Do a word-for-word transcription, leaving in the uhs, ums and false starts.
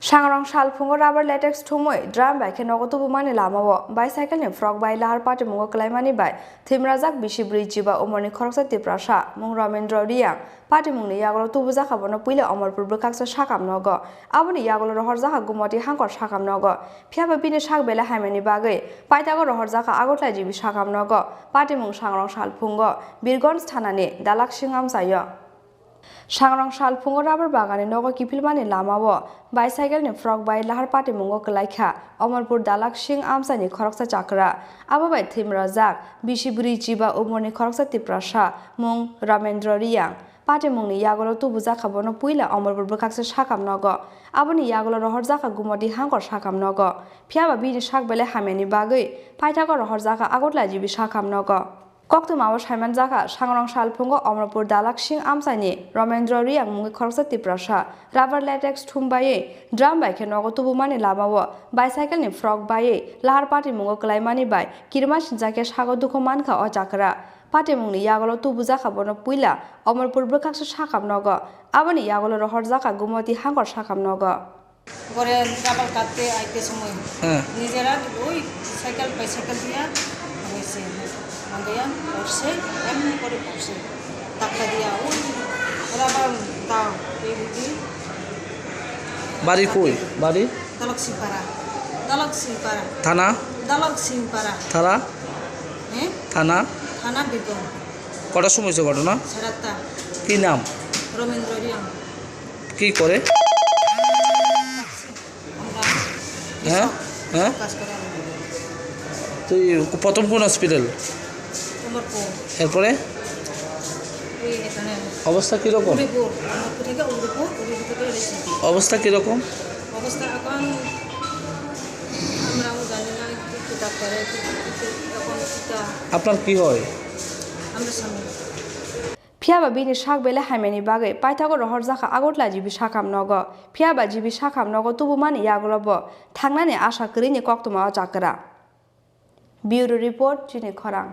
Sangrong salphungo rubber latex thumwi drum bai khe nogo tubumani lamao bicycle ni phrok bai lahar patimungo kwlaimani bai thwimrajak bisi bwrwi chiba umorni khoroksa Tiprasa mung Ramendra Reang. Patimungni yagulo tubujakha bono puila Omorpur bwkhaksa sakam nogo. Aboni yagulo rohorjakha Gumoti hangkor sakam nogo. Phiyaba bini sak belai hamyani bagwi paithago rohorjakha Agartala G B sakam nogo. Patimung Sangrong salphungo Birgonj thanani Dalaksing amchaio. Sangrong salphungo rubber baganni nogo kiphilmani lamao bicycle ni phrok bai lahar patimungo kwlaikha Omorpur Dalaksing amchaini khoroksa chakra. Abo bai thwimrajak bisi bwrwi chiba umorni khoroksa Tiprasa mung Ramendra Reang. Patimungni yagulo tubujakha bono puila Omorpur bwkhaksa sakam nogo. Aboni yagulo rohorjakha Gumoti hangkor sakam nogo. Phiyaba bini sak belai hamyani bagwi paithago rohorjakha Agartala G B sakam nogo. Koktwmao saimanjakha, Sangrong salphungo Omorpur Dalaksing amchaini Ramendra Reang mungwi khoroksa Tiprasa rubber latex thumbaiwi drum bai khe nogo tubumani lamao bicycle ni phrok baiwi lahar patimungo kwlaimani bai kirima sinjakhe sago dukhu mankha o chakra. Patimungni yagulo tubujakha bono puila Omorpur bwkhaksa sakam nogo. Aboni yagulo rohorjakha Gumoti hangkor sakam nogo. ঘরে ডাবল কাটতে আইতে সময় হ্যাঁ। নিজেরা ওই cycle bicycle দিয়া হয়েছে। মাঙ্গাইয়া পড়ছে, এমনি করে পড়ছে। ধাক্কা দিয়া ওই ওরা আবার তা এই বুঝি বাড়ি কই? বাড়ি? দলক সিংপাড়া। দলক সিংপাড়া। থানা? দলক সিংপাড়া। থানা? হ্যাঁ? থানা? থানা বীরগঞ্জ। কটার সময় হয়েছে ঘটনা? সাড়ে আটটা। কি নাম? রবীন্দ্র রিয়াং। কি করে? আমরা হ্যাঁ? হ্যাঁ? কাজ করে আমরা। তুই প্রথম কোন হসপিটাল? কোমরপুর। এরপরে? ওই এখানে। অবস্থা কিরকম? উদয়পুর। কোমরপুর থেকে উদয়পুর, উদয়পুর থেকে এসেছি। অবস্থা কিরকম? অবস্থা এখন আমরাও জানি না, কি, কি ডাক্তারে, কি, কি, কি, এখন কিতা। আপনার কি হয়? আমরা স্বামী। Phiyaba bini sak belai hamyani bagwi paithago rohorjakha Agartala G B sakam nogo. Phiyaba G B sakam nogo tubumani yagulo bo thangnani asa kwrwini koktwmao chakra. Bureau Report, Chini Khorang.